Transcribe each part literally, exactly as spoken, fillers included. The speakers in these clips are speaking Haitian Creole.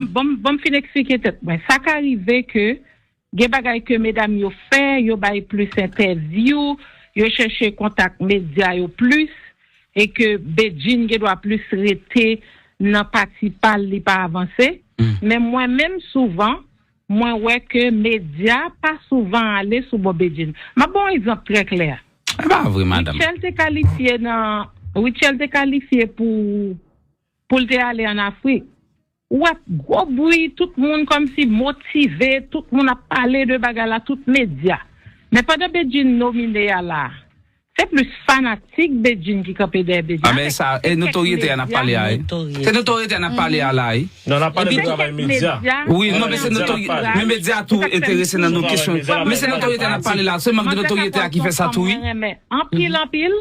Bon, bon, m fin eksplike tèt mwen. Sa ka rive ke gen bagay ke medam yo fè, yo bay plis entèvyou, yo chèche kontak medya yo plis, e ke Bedjine gen dwa plis rete nan pati pa l, li pa avanse. Men mwen menm, souvan, mwen wè ke medya pa souvan ale sou bò Bedjine. M ap ba w yon egzanp trè klè. E pa vre, madanm. Rutshelle te kalifye nan, Rutshelle te kalifye pou, pou l te ale ann Afrik. Ou wè gwo bri, tout moun kòmsi motive, tout moun ap pale de bagay la, tout medya. Men pandan Bedjine nomine a la, se plis fanatik Bedjine ki kanpe dèyè Bedjine. A men sa, e notoryete a n ap pale a. Se notoryete a n ap pale a la. Non, n ap pale de travay medya. Wi, non, men se notoryete. Men medya tou enterese nan nou kesyon. Men se notoryete a n ap pale la. Se mank de notoryete a ki fè sa tou, wi. Anpil, anpil.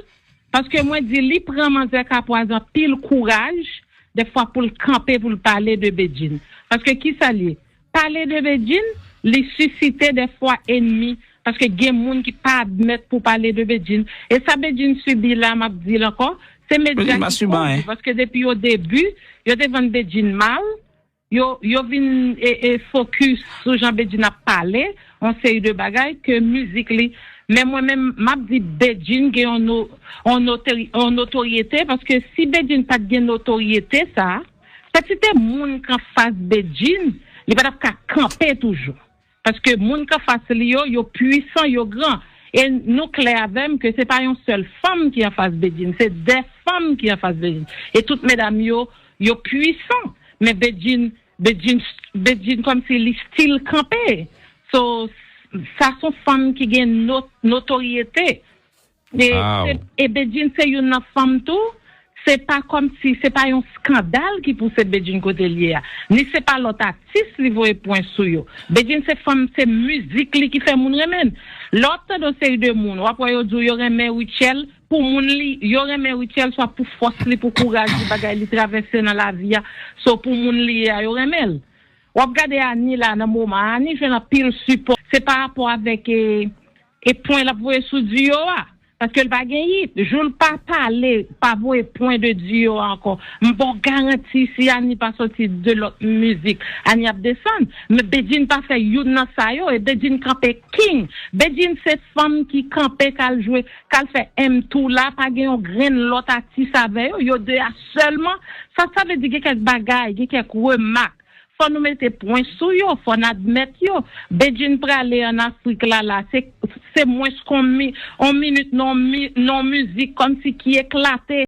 Paske mwen di, li pran manzè Kapwaz anpil kouraj, dèfwa pou l kanpe, pou l pale de Bedjine. Paske kisa l ye? Pale de Bedjine, li sisite dèfwa enmi. Paske gen moun ki pa admèt pou pale de Bedjine. E sa Bedjine sibi la, m ap di l ankò, se medya ki koz li. Paske depi o debi, yo te vann Bedjine mal, yo, yo vin e, e fokis sou jan Bedjine ap pale, yon seri de bagay ke mizik li. Men mwen menm, m ap di Bedjine gen yon, no, yon, notori, yon notoryete, paske si Bedjine pa t gen notoryete sa, kantite moun k anfas Bedjine, li pa t ap ka kanpe toujou. Paske moun k anfas li yo, yo pwisan, yo gran. E nou klè avè m ke se pa yon sèl fanm ki anfas Bedjine, se de fanm ki anfas Bedjine. E tout medam yo, yo pwisan. Men Bedjine, Bedjine, Bedjine kòmsi li still kanpe. So, sa se yon fanm ki gen no, notoryete. E, se, e Bedjine se youn nan fanm tou. Se pa kòmsi, se pa yon eskandal ki pouse Bedjine kote l ye a. Ni se pa lòt atis li voye pwen sou yo. Bedjine se fanm, se mizik li ki fè moun renmen l. Lè w ap tande yon seri de moun, w ap wè yo di w yo renmen Rutshelle, pou moun li, yo renmen Rutshelle, swa pou fòs li, pou kouraj li, bagay li travèse nan lavi a. So, pou moun li ye a, yo renmen l. W ap gade Annie la nan moman, Annie jwenn anpil sipò. Se pa rapò avèk e, e pwen l ap voye sou Duo a. Paske l pa gen hit. Jou l pa pale, pa voye pwen de Duo a ankò. M ba w garanti, si Annie pa sòti de lòt mizik, Annie ap desann. Men Bedjine pa fè youn nan sa yo, e Bedjine kanpe king. Bedjine se fanm ki kanpe k al jwe, k al fè M tou la, pa gen yon grenn lòt atis avè yo, yo de a sèlman. Sa, sa vle di gen kèk bagay, gen kèk remak. Fò nou mete pwen sou yo, fò n admèt yo. Bedjine prale ann Afrik la, la, se, se mwens k on mi, on minit nan on mi, nan on mizik kòmsi ki eklate.